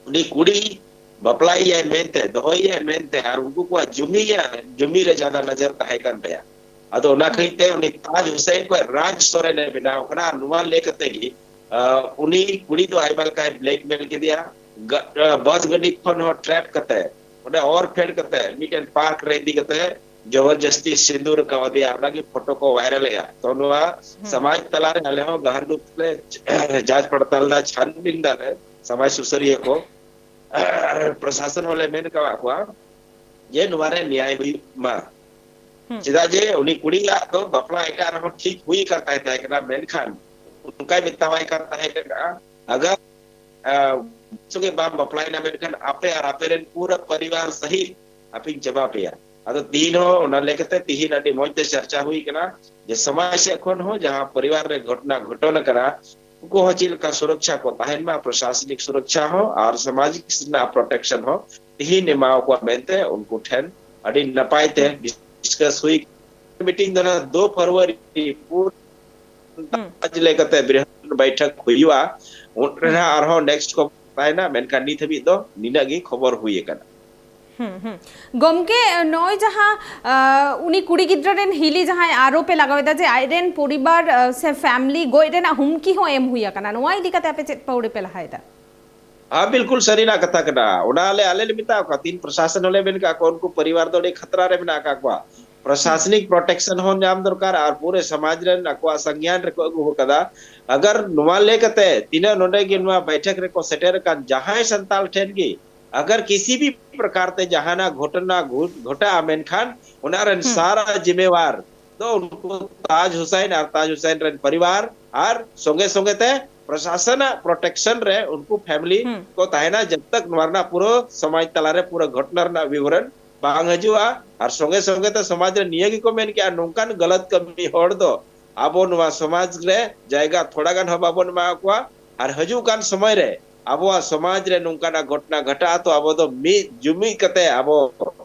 ᱩᱱᱤ ᱠᱩᱲᱤ ᱵᱟᱯᱞᱟᱭᱮᱭᱟᱭ ᱢᱮᱱᱛᱮ, ᱫᱚᱦᱚᱭᱮᱭᱟᱭ ᱢᱮᱱᱛᱮ, ᱟᱨ ᱩᱱᱠᱩ ᱠᱚᱣᱟᱜ ᱡᱩᱢᱤ ᱭᱟ-, ᱡᱩᱢᱤ ᱨᱮ ᱡᱟᱫᱟ ᱱᱚᱡᱚᱨ ᱛᱟᱦᱮᱸ ᱠᱟᱱ ᱛᱟᱭᱟ᱾ ᱟᱫᱚ ᱚᱱᱟ ᱦᱩᱸ᱾ ᱠᱷᱟᱹᱛᱤᱨ ᱛᱮ ᱩᱱᱤ ᱛᱟᱡᱽ ᱦᱩᱥᱮᱱ ᱠᱷᱚᱱ ᱨᱟᱡᱽ ᱥᱚᱨᱮᱱ ᱮ ᱵᱮᱱᱟᱣ ᱠᱟᱱᱟ᱾ ᱟᱨ ᱱᱚᱣᱟ ᱞᱟᱹᱭ ᱠᱟᱛᱮ ᱜᱮ, ᱟ, ᱩᱱᱤ ᱠᱩᱲᱤ ᱫᱚ ᱟᱭᱢᱟ ᱞᱮᱠᱟᱭ ᱵᱞᱮᱠᱢᱮᱞ ᱠᱮᱫᱮᱭᱟ᱾ ᱜᱟ-, ᱟ, ᱵᱟᱥ ᱜᱟᱹᱰᱤ ᱠᱷᱚᱱ ᱦᱚᱸ ᱴᱨᱮᱯ ᱠᱟᱛᱮ ᱚᱸᱰᱮ ᱚᱨ ᱯᱷᱮᱰ ᱠᱟᱛᱮ ᱢᱤᱫᱴᱮᱱ ᱯᱟᱨᱠ ᱨᱮ ᱤᱫᱤ ᱠᱟᱛᱮ ᱡᱚᱵᱚᱨᱡᱚᱥᱛᱤ ᱥᱤᱸᱫᱩᱨ ᱠᱟᱣᱫᱮᱭᱟ᱾ ᱚᱱᱟᱜᱮ ᱯᱷᱳᱴᱳ ᱠᱚ ᱵᱷᱟᱭᱨᱟᱞ ᱮᱜᱼᱟ᱾ ᱛᱚ ᱱᱚᱣᱟ ᱦᱩᱸ᱾ ᱥᱚᱢᱟᱡᱽ ᱛᱟᱞᱟᱨᱮ ᱟᱞᱮ ᱦᱚᱸ ᱜᱟᱦᱟᱨ ᱫᱩᱠ ᱞᱮ ᱡᱟᱸᱪ ᱯᱟᱲᱛᱟᱞ ᱫᱟ, ᱪᱷᱟᱱᱵᱤᱱ ᱫᱟᱞᱮ᱾ ᱥᱚᱢᱟᱡᱽ ᱥᱩᱥᱟᱹᱨᱤᱭᱟᱹ ᱠᱚ, ᱯᱨᱚᱥᱟᱥᱚᱱ ᱦᱚᱸᱞᱮ ᱢᱮᱱ ᱠᱟᱣᱟᱫ ᱠᱚᱣᱟ ᱡᱮ ᱱᱚᱣᱟ ᱨᱮ ᱱᱮᱭᱟᱭ ᱦᱩᱭᱩᱜ ᱢᱟ᱾ ᱦᱩᱸ᱾ ᱪᱮᱫᱟᱜ ᱡᱮ ᱩᱱᱤ ᱠᱩᱲᱤᱭᱟᱜ ᱫᱚ ᱵᱟᱯᱞᱟ ᱮᱴᱟᱜ ᱨᱮᱦᱚᱸ ᱴᱷᱤᱠ ᱦᱩᱭ ᱟᱠᱟᱱ ᱛᱟᱭ, ᱛᱟᱦᱮᱸ ᱠᱟᱱᱟ, ᱢᱮᱱᱠᱷᱟᱱ ᱚᱱᱠᱟᱭ ᱢᱮᱛᱟᱣᱟᱭ ᱠᱟᱱ ᱛᱟᱦᱮᱸ ᱠᱟᱱᱟ, ᱟᱜᱟᱨ, ᱟ, ᱥᱚᱸᱜᱮ ᱵᱟᱢ ᱵᱟᱯᱞᱟᱭᱮᱱᱟ, ᱢᱮᱱᱠᱷᱟᱱ ᱟᱯᱮ ᱟᱨ ᱟᱯᱮ ᱨᱮᱱ ᱯᱩᱨᱟᱹ ᱯᱚᱨᱤᱵᱟᱨ ᱥᱟᱹᱦᱤᱛ ᱟᱯᱮᱧ ᱪᱟᱵᱟ ᱯᱮᱭᱟ᱾ ᱟᱫᱚ ᱛᱤᱦᱤᱧ ᱦᱚᱸ ᱚᱱᱟ ᱞᱮᱠᱟᱛᱮ ᱛᱤᱦᱤᱧ ᱟᱹᱰᱤ ᱢᱚᱸᱡᱽ ᱛᱮ ᱪᱟᱨᱪᱟ ᱦᱩᱭ ᱠᱟᱱᱟ ᱡᱮ ᱥᱚᱢᱟᱡᱽ ᱥᱮᱫ ᱠᱷᱚᱱ ᱦᱚᱸ ᱡᱟᱦᱟᱸ ᱯᱚᱨᱤᱵᱟᱨ ᱨᱮ ᱜᱷᱚᱴᱚᱱᱟ ᱜᱷᱚᱴᱚᱱ ᱟᱠᱟᱱᱟ, ᱩᱱᱠᱩ ᱦᱚᱸ ᱪᱮᱫ ᱞᱮᱠᱟ ᱥᱩᱨᱚᱠᱪᱷᱟ ᱠᱚ ᱛᱟᱦᱮᱱ ᱢᱟ, ᱯᱨᱚᱥᱟᱥᱚᱱᱤᱠ ᱥᱩᱨᱚᱠᱪᱷᱟ ᱦᱚᱸ ᱟᱨ ᱥᱟᱢᱟᱡᱤᱠ ᱨᱮᱱᱟᱜ ᱯᱨᱚᱴᱮᱠᱥᱚᱱ ᱦᱚᱸ ᱛᱤᱦᱤᱧ ᱮᱢᱟᱣ ᱠᱚᱣᱟ ᱢᱮᱱᱛᱮ ᱩᱱᱠᱩ ᱴᱷᱮᱱ ᱟᱹᱰᱤ ᱱᱟᱯᱟᱭ ᱛᱮ ᱦᱩᱸ᱾ ᱰᱤᱥᱠᱟᱥ ᱦᱩᱭ᱾ ᱢᱤᱴᱤᱝ ᱫᱚ ᱱᱟᱦᱟᱜ ᱫᱩ ᱯᱷᱮᱵᱽᱨᱩᱣᱟᱨᱤ ᱯᱩᱨ ᱦᱩᱸ᱾ ᱞᱮᱠᱟᱛᱮ ᱵᱨᱤᱦᱚᱫ ᱵᱟᱭᱴᱷᱚᱠ ᱦᱩᱭᱩᱜᱼᱟ᱾ ᱩᱱ ᱨᱮ ᱦᱩᱸ᱾ ᱱᱟᱦᱟᱜ ᱟᱨᱦᱚᱸ ᱱᱮᱠᱥᱴ ᱠᱚ ᱛᱟᱦᱮᱱᱟ, ᱢᱮᱱᱠᱷᱟᱱ ᱱᱤᱛ ᱦᱟᱹᱵᱤᱡ ᱫᱚ ᱱᱤᱱᱟᱹᱜ ᱜᱮ ᱠᱷᱚᱵᱚᱨ ᱦᱩᱭ ᱟᱠᱟᱱᱟ᱾ ᱦᱩᱸ, ᱦᱩᱸ᱾ ᱜᱚᱢᱠᱮ, ᱱᱚᱜᱼᱚᱭ ᱡᱟᱦᱟᱸ, ᱟ, ᱩᱱᱤ ᱠᱩᱲᱤ ᱜᱤᱫᱽᱨᱟᱹ ᱨᱮᱱ ᱦᱤᱞᱤ ᱡᱟᱦᱟᱸᱭ ᱟᱨᱳᱯ ᱮ ᱞᱟᱜᱟᱣ ᱮᱫᱟ ᱡᱮ ᱟᱡᱨᱮᱱ ᱯᱚᱨᱤᱵᱟᱨ, ᱟ, ᱥᱮ ᱯᱷᱮᱢᱤᱞᱤ ᱜᱚᱡ ᱨᱮᱱᱟᱜ ᱦᱩᱢᱠᱤ ᱦᱚᱸ ᱮᱢ ᱦᱩᱭ ᱟᱠᱟᱱᱟ, ᱱᱚᱣᱟ ᱤᱫᱤ ᱠᱟᱛᱮ ᱟᱯᱮ ᱪᱮᱫ ᱯᱟᱹᱣᱲᱤ ᱯᱮ ᱞᱟᱦᱟᱭᱮᱫᱟ? ᱦᱮᱸ, ᱵᱤᱞᱠᱩᱞ ᱥᱟᱹᱨᱤᱱᱟᱜ ᱠᱟᱛᱷᱟ ᱠᱟᱱᱟ᱾ ᱚᱱᱟ ᱟᱞᱮ, ᱟᱞᱮ ᱞᱮ ᱢᱮᱛᱟ ᱠᱚᱣᱟ, ᱛᱤᱱ ᱯᱨᱚᱥᱟᱥᱚᱱ ᱦᱚᱸᱞᱮ ᱢᱮᱱ ᱠᱟᱜ ᱠᱚᱣᱟ, ᱩᱱᱠᱩ ᱯᱚᱨᱤᱵᱟᱨ ᱫᱚ ᱟᱹᱰᱤ ᱠᱷᱟᱛᱨᱟ ᱨᱮ ᱢᱮᱱᱟᱜ ᱟᱠᱟᱫ ᱠᱚᱣᱟ᱾ ᱦᱩᱸ᱾ ᱯᱨᱚᱥᱟᱥᱚᱱᱤᱠ ᱯᱨᱚᱴᱮᱠᱥᱚᱱ ᱦᱚᱸ ᱧᱟᱢ ᱫᱚᱨᱠᱟᱨ ᱟᱨ ᱯᱩᱨᱟᱹ ᱥᱚᱢᱟᱡᱽ ᱨᱮᱱ ᱟᱠᱚᱣᱟᱜ ᱥᱚᱝᱜᱮᱭᱟᱱ ᱨᱮᱠᱚ ᱟᱹᱜᱩ ᱟᱠᱟᱫᱟ᱾ ᱟᱜᱟᱨ ᱱᱚᱣᱟ ᱞᱟᱹᱭ ᱠᱟᱛᱮ ᱛᱤᱱᱟᱹᱜ ᱱᱚᱰᱮ ᱜᱮ ᱱᱚᱣᱟ ᱵᱟᱭᱴᱷᱚᱠ ᱨᱮᱠᱚ ᱥᱮᱴᱮᱨ ᱟᱠᱟᱱ ᱡᱟᱦᱟᱸᱭ ᱥᱟᱱᱛᱟᱲ ᱴᱷᱮᱱ ᱜᱮ ᱟᱜᱟᱨ ᱠᱤᱥᱤ ᱵᱷᱤ ᱯᱨᱚᱠᱟᱨ ᱛᱮ ᱡᱟᱦᱟᱱᱟᱜ ᱜᱷᱚᱴᱚᱱᱟ ᱜᱷᱚ-, ᱜᱷᱚᱴᱟᱜᱼᱟ, ᱢᱮᱱᱠᱷᱟᱱ ᱚᱱᱟ ᱨᱮᱱ ᱦᱩᱸ᱾ ᱥᱟᱨᱟ ᱡᱤᱢᱮᱣᱟᱨ ᱫᱚ ᱩᱱᱠᱩ ᱛᱟᱡᱽ ᱦᱩᱥᱟᱤᱱ ᱟᱨ ᱛᱟᱡᱽ ᱦᱩᱥᱟᱤᱱ ᱨᱮᱱ ᱯᱚᱨᱤᱵᱟᱨ ᱟᱨ ᱥᱚᱸᱜᱮ ᱥᱚᱸᱜᱮ ᱛᱮ ᱯᱨᱚᱥᱟᱥᱚᱱᱟᱜ ᱯᱨᱚᱴᱮᱠᱥᱚᱱ ᱨᱮ ᱩᱱᱠᱩ ᱯᱷᱮᱢᱤᱞᱤ ᱦᱩᱸ᱾ ᱠᱚ ᱛᱟᱦᱮᱱᱟ, ᱡᱟᱵ ᱛᱟᱠ ᱱᱚᱣᱟ ᱨᱮᱱᱟᱜ ᱯᱩᱨᱟᱹ ᱥᱚᱢᱟᱡᱽ ᱛᱟᱞᱟᱨᱮ ᱯᱩᱨᱟᱹ ᱜᱷᱚᱴᱚᱱᱟ ᱨᱮᱱᱟᱜ ᱵᱤᱵᱚᱨᱚᱱ ᱵᱟᱝ ᱦᱤᱡᱩᱜᱼᱟ᱾ ᱟᱨ ᱥᱚᱸᱜᱮ ᱥᱚᱸᱜᱮ ᱛᱮ ᱥᱚᱢᱟᱡᱽ ᱨᱮ ᱱᱤᱭᱟᱹ ᱜᱮᱠᱚ ᱢᱮᱱ ᱠᱮᱜᱼᱟ, ᱱᱚᱝᱠᱟᱱ ᱜᱟᱞᱟᱛ ᱠᱟᱹᱢᱤ ᱦᱚᱲ ᱫᱚ ᱟᱵᱚ ᱱᱚᱣᱟ ᱥᱚᱢᱟᱡᱽ ᱨᱮ ᱡᱟᱭᱜᱟ ᱛᱷᱚᱲᱟ ᱜᱟᱱ ᱦᱚᱸ ᱵᱟᱵᱚᱱ ᱮᱢᱟ ᱠᱚᱣᱟ᱾ ᱟᱨ ᱦᱤᱡᱩᱜ ᱠᱟᱱ ᱥᱚᱢᱚᱭ ᱨᱮ ᱟᱵᱚᱣᱟᱜ ᱥᱚᱢᱟᱡᱽ ᱨᱮ ᱱᱚᱝᱠᱟᱱᱟᱜ ᱜᱷᱚᱴᱚᱱᱟ ᱜᱷᱟᱴᱟᱜᱼᱟ, ᱛᱚ ᱟᱵᱚ ᱫᱚ ᱢᱤᱫ ᱡᱩᱢᱤᱫ ᱠᱟᱛᱮ ᱟᱵᱚ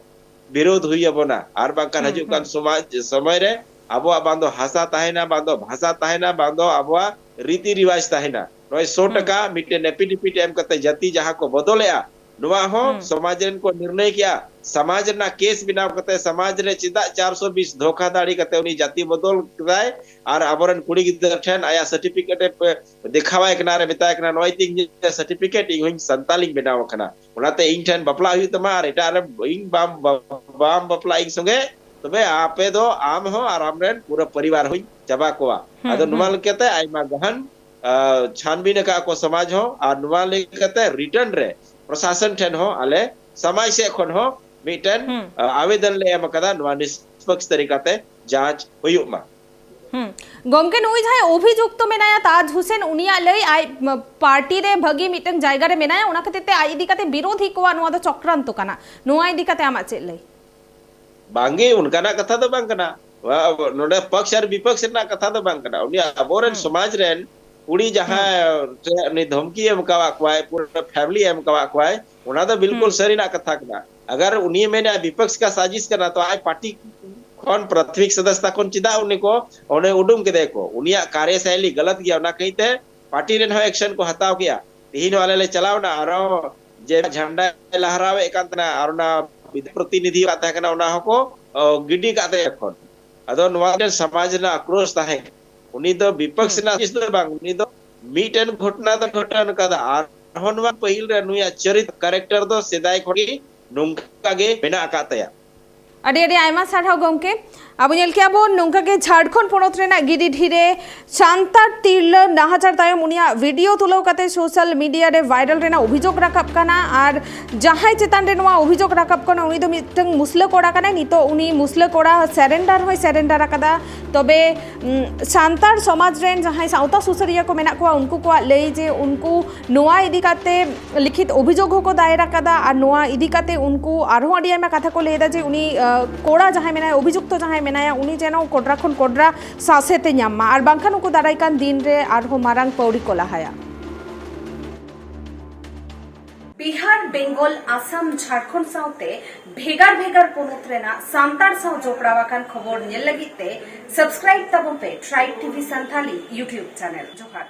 ᱵᱤᱨᱳᱫᱷ ᱦᱩᱭ ᱟᱵᱚᱱᱟ᱾ ᱟᱨ ᱵᱟᱝᱠᱷᱟᱱ ᱦᱩᱸ, ᱦᱤᱡᱩᱜ ᱠᱟᱱ ᱦᱩᱸ᱾ ᱥᱚᱢᱟᱡᱽ, ᱥᱚᱢᱚᱭ ᱨᱮ ᱟᱵᱚᱣᱟᱜ ᱵᱟᱝ ᱫᱚ ᱦᱟᱥᱟ ᱛᱟᱦᱮᱱᱟ, ᱵᱟᱝ ᱫᱚ ᱵᱷᱟᱥᱟ ᱛᱟᱦᱮᱱᱟ, ᱵᱟᱝ ᱫᱚ ᱟᱵᱚᱣᱟᱜ ᱨᱤᱛᱤ ᱨᱤᱣᱟᱡᱽ ᱛᱟᱦᱮᱱᱟ᱾ ᱱᱚᱜᱼᱚᱭ ᱥᱚ ᱦᱩᱸ᱾ ᱴᱟᱠᱟ ᱢᱤᱫᱴᱮᱱ ᱮᱯᱤᱰᱤᱯᱤᱴ ᱮᱢ ᱠᱟᱛᱮ ᱡᱟᱹᱛᱤ ᱡᱟᱦᱟᱸ ᱠᱚ ᱵᱚᱫᱚᱞᱮᱜᱼᱟ, ᱱᱚᱣᱟ ᱦᱚᱸ ᱦᱩᱸ᱾ ᱥᱚᱢᱟᱡᱽ ᱨᱮᱱ ᱠᱚ ᱱᱤᱨᱬᱚᱭ ᱠᱮᱜᱼᱟ᱾ ᱥᱚᱢᱟᱡᱽ ᱨᱮᱱᱟᱜ ᱠᱮᱥ ᱵᱮᱱᱟᱣ ᱠᱟᱛᱮ ᱥᱚᱢᱟᱡᱽ ᱨᱮ ᱪᱮᱫᱟᱜ ᱪᱟᱨᱥᱚ ᱵᱤᱥ ᱫᱷᱳᱠᱟᱫᱷᱟᱲᱤ ᱠᱟᱛᱮ ᱩᱱᱤ ᱡᱟᱹᱛᱤ ᱵᱚᱫᱚᱞ ᱠᱮᱫᱟᱭ? ᱟᱨ ᱟᱵᱚᱨᱮᱱ ᱠᱩᱲᱤ ᱜᱤᱫᱽᱨᱟᱹ ᱴᱷᱮᱱ ᱟᱭᱟᱜ ᱥᱟᱨᱴᱤᱯᱷᱤᱠᱮᱴ ᱮ ᱯᱮ-, ᱫᱮᱠᱷᱟᱣᱟᱭ ᱠᱟᱱᱟ ᱟᱨ ᱮ ᱢᱮᱛᱟᱭ ᱠᱟᱱᱟ, "ᱱᱚᱜᱼᱚᱭ ᱛᱤᱧ ᱥᱟᱨᱴᱤᱯᱷᱤᱠᱮᱴ, ᱤᱧ ᱦᱚᱸᱧ ᱥᱟᱱᱛᱟᱞᱤᱧ ᱵᱮᱱᱟᱣ ᱟᱠᱟᱱᱟ, ᱚᱱᱟᱛᱮ ᱤᱧ ᱴᱷᱮᱱ ᱵᱟᱯᱞᱟ ᱦᱩᱭᱩᱜ ᱛᱟᱢᱟ ᱟᱨ ᱮᱴᱟᱜ ᱨᱮ ᱤᱧ ᱵᱟᱢ, ᱵᱟᱢ ᱵᱟᱯᱞᱟᱜ ᱤᱧ ᱥᱚᱸᱜᱮ, ᱛᱚᱵᱮ ᱟᱯᱮ ᱫᱚ, ᱟᱢ ᱦᱚᱸ ᱟᱨ ᱟᱢᱨᱮᱱ ᱯᱩᱨᱟᱹ ᱯᱚᱨᱤᱵᱟᱨ ᱦᱚᱸᱧ ᱪᱟᱵᱟ ᱠᱚᱣᱟ᱾" ᱦᱩᱸ, ᱟᱫᱚ ᱱᱚᱣᱟ ᱦᱩᱸ᱾ ᱞᱮᱠᱟᱛᱮ ᱟᱭᱢᱟ ᱜᱟᱱ ᱟᱸ, ᱪᱷᱟᱱᱵᱤᱱ ᱟᱠᱟᱫ ᱠᱚ ᱥᱚᱢᱟᱡᱽ ᱦᱚᱸ, ᱟᱨ ᱱᱚᱣᱟ ᱞᱟᱹᱭ ᱠᱟᱛᱮ ᱨᱤᱴᱟᱨᱱ ᱨᱮ ᱯᱨᱚᱥᱟᱥᱚᱱ ᱴᱷᱮᱱ ᱦᱚᱸ ᱟᱞᱮ ᱥᱚᱢᱟᱡᱽ ᱥᱮᱫ ᱠᱷᱚᱱ ᱦᱚᱸ ᱢᱤᱫᱴᱮᱱ, ᱦᱩᱸ᱾ ᱟᱸ, ᱟᱵᱮᱫᱚᱱ ᱞᱮ ᱮᱢ ᱟᱠᱟᱫᱟ, ᱱᱚᱣᱟ ᱱᱤᱥᱯᱚᱠᱥ ᱛᱟᱹᱨᱤᱠᱟᱛᱮ ᱡᱟᱸᱪ ᱦᱩᱭᱩᱜ ᱢᱟ᱾ ᱦᱩᱸ᱾ ᱜᱚᱢᱠᱮ, ᱱᱩᱭ ᱡᱟᱦᱟᱸᱭ ᱚᱵᱷᱤᱡᱩᱠᱛᱚ ᱢᱮᱱᱟᱭᱟ ᱛᱟᱡᱽ ᱦᱩᱥᱮᱱ, ᱩᱱᱤᱭᱟᱜ ᱞᱟᱹᱭ ᱟᱡ, ᱢ, ᱯᱟᱨᱴᱤ ᱨᱮ ᱵᱷᱟᱹᱜᱤ ᱢᱤᱫᱴᱟᱝ ᱡᱟᱭᱜᱟ ᱨᱮ ᱢᱮᱱᱟᱭᱟ, ᱚᱱᱟ ᱠᱷᱟᱹᱛᱤᱨ ᱛᱮ ᱟᱡ ᱤᱫᱤ ᱠᱟᱛᱮ ᱵᱤᱨᱳᱫᱷᱤ ᱠᱚᱣᱟᱜ ᱱᱚᱣᱟ ᱫᱚ ᱪᱚᱠᱨᱟᱱᱛᱚ ᱠᱟᱱᱟ᱾ ᱱᱚᱣᱟ ᱤᱫᱤ ᱠᱟᱛᱮ ᱟᱢᱟᱜ ᱪᱮᱫ ᱞᱟᱹᱭ? ᱵᱟᱝᱜᱮ, ᱚᱱᱠᱟᱱᱟᱜ ᱠᱟᱛᱷᱟ ᱫᱚ ᱵᱟᱝ ᱠᱟᱱᱟ᱾ ᱱᱚᱣᱟ, ᱱᱚᱰᱮ ᱯᱚᱠᱥ ᱟᱨ ᱵᱤᱯᱚᱠᱥ ᱨᱮᱱᱟᱜ ᱠᱟᱛᱷᱟ ᱫᱚ ᱵᱟᱝ ᱠᱟᱱᱟ᱾ ᱩᱱᱤ ᱟᱵᱚᱨᱮᱱ ᱦᱩᱸ᱾ ᱥᱚᱢᱟᱡᱽ ᱨᱮᱱ ᱠᱩᱲᱤ ᱦᱩᱸ᱾ ᱡᱟᱦᱟᱸᱭ ᱴᱷᱮᱱ ᱩᱱᱤ ᱫᱷᱚᱢᱠᱤ ᱮᱢ ᱠᱟᱣᱟᱫ ᱠᱚᱣᱟᱭ, ᱯᱩᱨᱟᱹ ᱯᱷᱮᱢᱤᱞᱤ ᱮᱢ ᱠᱟᱣᱟᱫ ᱠᱚᱣᱟᱭ, ᱚᱱᱟ ᱫᱚ ᱵᱤᱞᱠᱩᱞ ᱦᱩᱸ᱾ ᱥᱟᱹᱨᱤᱱᱟᱜ ᱠᱟᱛᱷᱟ ᱠᱟᱱᱟ᱾ ᱟᱜᱟᱨ ᱩᱱᱤ ᱢᱮᱱᱟ ᱵᱤᱯᱚᱠᱥ ᱠᱟ ᱥᱟᱡᱤᱥ ᱠᱟᱱᱟ, ᱛᱚ ᱟᱡ ᱯᱟᱨᱴᱤ ᱠᱷᱚᱱ ᱯᱨᱟᱛᱷᱢᱤᱠ ᱥᱚᱫᱚᱥᱥᱚᱛᱟ ᱠᱷᱚᱱ ᱪᱮᱫᱟᱜ ᱩᱱᱤ ᱠᱚ ᱚᱸᱰᱮ ᱩᱰᱩᱝ ᱠᱮᱫᱮ ᱠᱚ? ᱩᱱᱤᱭᱟᱜ ᱠᱟᱨᱭᱚᱥᱟᱭᱞᱤ ᱜᱟᱞᱟᱛ ᱜᱮᱭᱟ, ᱚᱱᱟ ᱠᱷᱟᱹᱛᱤᱨ ᱛᱮ ᱯᱟᱨᱴᱤ ᱨᱮᱱ ᱦᱚᱸ ᱮᱠᱥᱚᱱ ᱠᱚ ᱦᱟᱛᱟᱣ ᱠᱮᱭᱟ᱾ ᱛᱤᱦᱤᱧ ᱦᱚᱸ ᱟᱞᱮ ᱞᱮ ᱪᱟᱞᱟᱣᱱᱟ, ᱟᱨᱚ ᱡᱮ ᱡᱷᱟᱱᱰᱟ ᱞᱮ ᱞᱟᱦᱨᱟᱣᱮᱫ ᱠᱟᱱ ᱛᱟᱦᱮᱱᱟ, ᱟᱨ ᱚᱱᱟ ᱵᱤᱫᱷᱟᱱ ᱯᱨᱚᱛᱤᱱᱤᱫᱷᱤ ᱚᱲᱟᱜ ᱛᱟᱦᱮᱸ ᱠᱟᱱᱟ, ᱚᱱᱟ ᱦᱚᱸᱠᱚ, ᱚ, ᱜᱤᱰᱤ ᱠᱟᱜ ᱛᱟᱭᱟ ᱮᱠᱷᱚᱱ᱾ ᱟᱫᱚ ᱱᱚᱣᱟ ᱢᱤᱫᱴᱮᱱ ᱥᱚᱢᱟᱡᱽ ᱨᱮᱱᱟᱜ ᱟᱠᱨᱳᱥ ᱛᱟᱦᱮᱸ ᱠᱟᱱᱟ᱾ ᱩᱱᱤ ᱫᱚ ᱵᱤᱯᱚᱠᱥ ᱦᱩᱸ᱾ ᱨᱮᱱᱟᱜ ᱪᱤᱥ ᱫᱚ ᱵᱟᱝ, ᱩᱱᱤ ᱫᱚ ᱢᱤᱫᱴᱮᱱ ᱜᱷᱚᱴᱚᱱᱟ ᱫᱚ ᱜᱷᱚᱴᱚᱱ ᱠᱟᱫᱟ, ᱟᱨᱦᱚᱸ ᱱᱚᱣᱟ ᱯᱟᱹᱦᱤᱞ ᱨᱮ ᱱᱩᱭᱟᱜ ᱪᱚᱨᱤᱛ ᱠᱮᱨᱮᱠᱴᱟᱨ ᱫᱚ ᱥᱮᱫᱟᱭ ᱠᱷᱚᱱ ᱜᱮ ᱱᱚᱝᱠᱟ ᱜᱮ ᱢᱮᱱᱟᱜ ᱟᱠᱟᱫ ᱛᱟᱭᱟ᱾ ᱟᱹᱰᱤ ᱟᱹᱰᱤ ᱟᱭᱢᱟ ᱥᱟᱨᱦᱟᱣ ᱜᱚᱢᱠᱮ᱾ ᱟᱵᱚ ᱧᱮᱞ ᱠᱮᱜᱼᱟ ᱵᱚᱱ ᱱᱚᱝᱠᱟ ᱜᱮ ᱡᱷᱟᱲᱠᱷᱚᱸᱰ ᱯᱚᱱᱚᱛ ᱨᱮᱱᱟᱜ ᱜᱤᱨᱤᱰᱤᱦ ᱨᱮ ᱥᱟᱱᱛᱟᱲ ᱛᱤᱨᱞᱟᱹ ᱱᱟᱦᱟᱪᱟᱨ ᱛᱟᱭᱚᱢ ᱩᱱᱤᱭᱟᱜ ᱵᱷᱤᱰᱤᱭᱳ ᱛᱩᱞᱟᱹᱣ ᱠᱟᱛᱮ ᱥᱳᱥᱟᱞ ᱢᱤᱰᱤᱭᱟ ᱨᱮ ᱵᱷᱟᱭᱨᱟᱞ ᱨᱮᱱᱟᱜ ᱚᱵᱷᱤᱡᱳᱜᱽ ᱨᱟᱠᱟᱵ ᱠᱟᱱᱟ᱾ ᱟᱨ ᱡᱟᱦᱟᱸᱭ ᱪᱮᱛᱟᱱ ᱨᱮ ᱱᱚᱣᱟ ᱚᱵᱷᱤᱡᱳᱜᱽ ᱨᱟᱠᱟᱵ ᱠᱟᱱᱟ, ᱩᱱᱤ ᱫᱚ ᱢᱤᱫᱴᱟᱝ ᱢᱩᱥᱞᱟᱹ ᱠᱚᱲᱟ ᱠᱟᱱᱟᱭ᱾ ᱱᱤᱛᱚᱜ ᱩᱱᱤ ᱢᱩᱥᱞᱟᱹ ᱠᱚᱲᱟ ᱥᱟᱨᱮᱱᱰᱟᱨ ᱦᱚᱸᱭ ᱥᱟᱨᱮᱱᱰᱟᱨ ᱟᱠᱟᱫᱟ᱾ ᱛᱚᱵᱮ, ᱩᱢ, ᱥᱟᱱᱛᱟᱲ ᱥᱚᱢᱟᱡᱽ ᱨᱮᱱ ᱡᱟᱦᱟᱸᱭ ᱥᱟᱶᱛᱟ ᱥᱩᱥᱟᱹᱨᱤᱭᱟᱹ ᱠᱚ ᱢᱮᱱᱟᱜ ᱠᱚᱣᱟ, ᱩᱱᱠᱩ ᱠᱚᱣᱟᱜ ᱞᱟᱹᱭ ᱡᱮ ᱩᱱᱠᱩ ᱱᱚᱣᱟ ᱤᱫᱤ ᱠᱟᱛᱮ ᱞᱤᱠᱷᱤᱛ ᱚᱵᱷᱤᱡᱳᱜᱽ ᱦᱚᱸᱠᱚ ᱫᱟᱭᱮᱨ ᱟᱠᱟᱫᱟ᱾ ᱟᱨ ᱱᱚᱣᱟ ᱤᱫᱤ ᱠᱟᱛᱮ ᱩᱱᱠᱩ ᱟᱨᱦᱚᱸ ᱟᱹᱰᱤ ᱟᱭᱢᱟ ᱠᱟᱛᱷᱟ ᱠᱚ ᱞᱟᱹᱭ ᱮᱫᱟ ᱡᱮ ᱩᱱᱤ, ᱟᱸ, ᱠᱚᱲᱟ ᱡᱟᱦᱟᱸᱭ ᱢᱮᱱᱟᱭᱟ, ᱚᱵᱷᱤᱡᱩᱠᱛᱚ ᱡᱟᱦᱟᱸᱭ ᱢᱮᱱᱟᱭᱟ, ᱩᱱᱤ ᱡᱮᱱᱚ ᱠᱚᱰᱨᱟ ᱠᱷᱚᱱ ᱠᱚᱰᱨᱟ ᱥᱟᱥᱮᱛ ᱮ ᱧᱟᱢ ᱢᱟ, ᱟᱨ ᱵᱟᱝᱠᱷᱟᱱ ᱩᱱᱠᱩ ᱫᱟᱨᱟᱭ ᱠᱟᱱ ᱫᱤᱱ ᱨᱮ ᱟᱨᱦᱚᱸ ᱢᱟᱨᱟᱝ ᱯᱟᱹᱣᱲᱤ ᱠᱚ ᱞᱟᱦᱟᱭᱟ᱾ ᱵᱤᱦᱟᱨ, ᱵᱮᱝᱜᱚᱞ, ᱟᱥᱟᱢ, ᱡᱷᱟᱲᱠᱷᱚᱸᱰ ᱥᱟᱶᱛᱮ ᱵᱷᱮᱜᱟᱨ ᱵᱷᱮᱜᱟᱨ ᱯᱚᱱᱚᱛ ᱨᱮᱱᱟᱜ ᱥᱟᱱᱛᱟᱲ ᱥᱟᱶ ᱡᱚᱯᱲᱟᱣ ᱟᱠᱟᱱ ᱠᱷᱚᱵᱚᱨ ᱧᱮᱞ ᱞᱟᱹᱜᱤᱫ ᱛᱮ subscribe ᱛᱟᱵᱚᱱ ᱯᱮ Tribe T V Santali YouTube channel᱾ ᱡᱚᱦᱟᱨ᱾